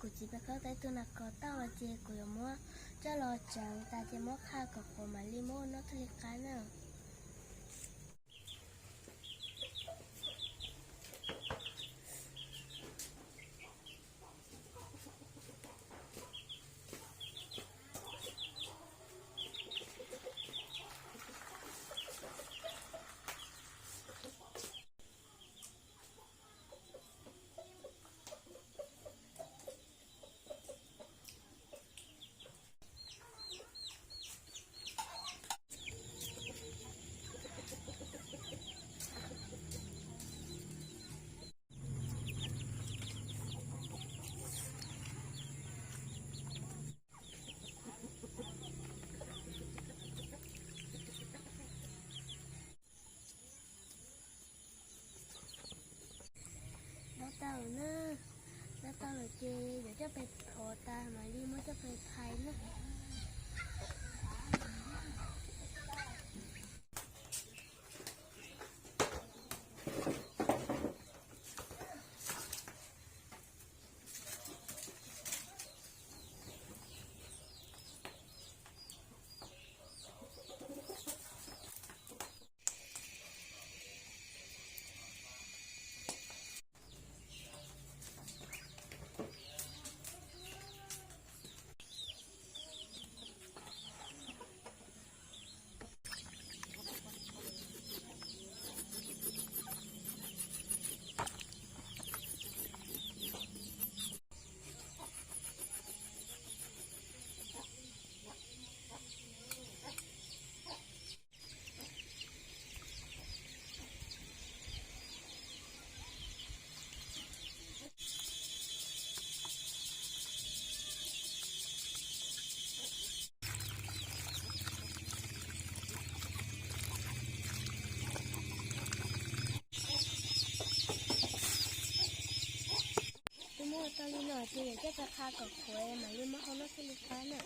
Kuv txiv pem khaub tau ib tug nas kos tauj los ces kuv yuav muab coj los tseev tas ces muab qha kom qhuav mam li muab ua noj thiaj li qab na. Dob tau na, dob tau lawm ces yuav coj pes phov tas mam li muab coj pes phais na. Twb muab tau li no ces yuav coj pes qha kom qhuav mam li muab hau noj thiaj li qab na.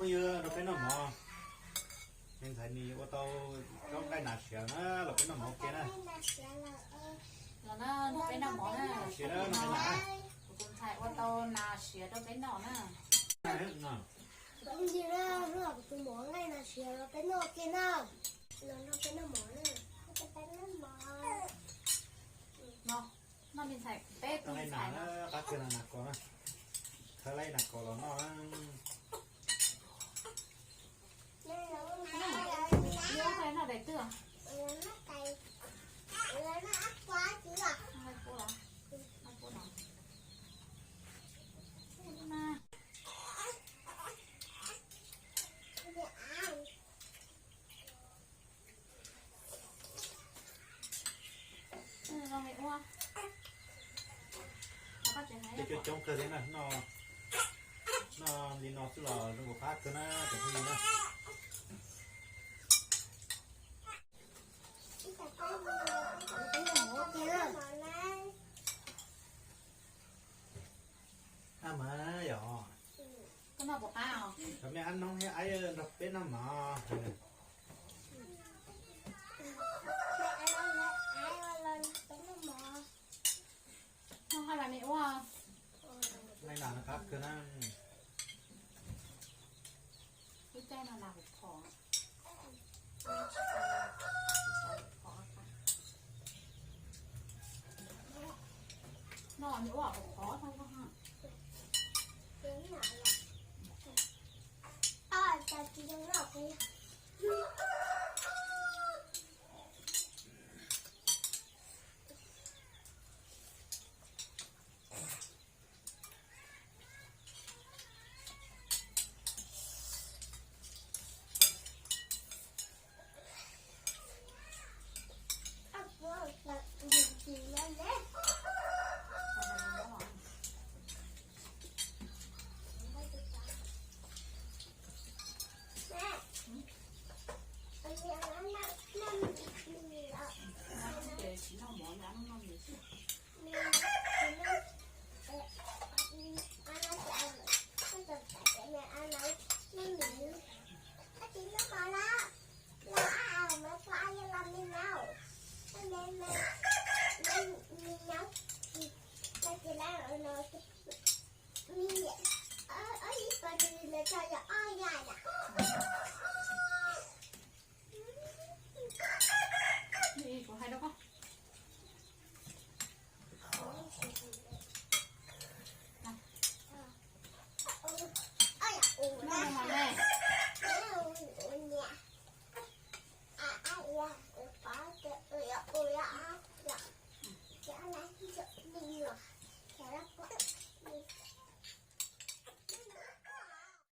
Yog rau peb noj mov, me ntxhais nis ua tau zaub nqaij nas siav na, los peb noj mov ua ke na. Los na, peb noj mov na. Siav na, noj mov na. Kuv tus ntxhais ua tau nas siav rau peb noj na. Kuv tus mov nqaij nas siav los peb noj ua ke na. Los nrog peb noj mov na. Noj me ntxhais, peb tus ntxhais na. Qab kawg na, nas kos na. Khawb laib nas kos los noj. Noj daim twg? Coob coob kawg li na, noj li no xwb los zoo nkaus qab kawg na cov phooj ywg na. Ab mas yog, cov me ab noob thiab aib nrog peb noj mov. Noj hais vas me ua. Noj nas no qab kawg na. Lub caij no nas kuv phom. Noj me ua kuv phom tau.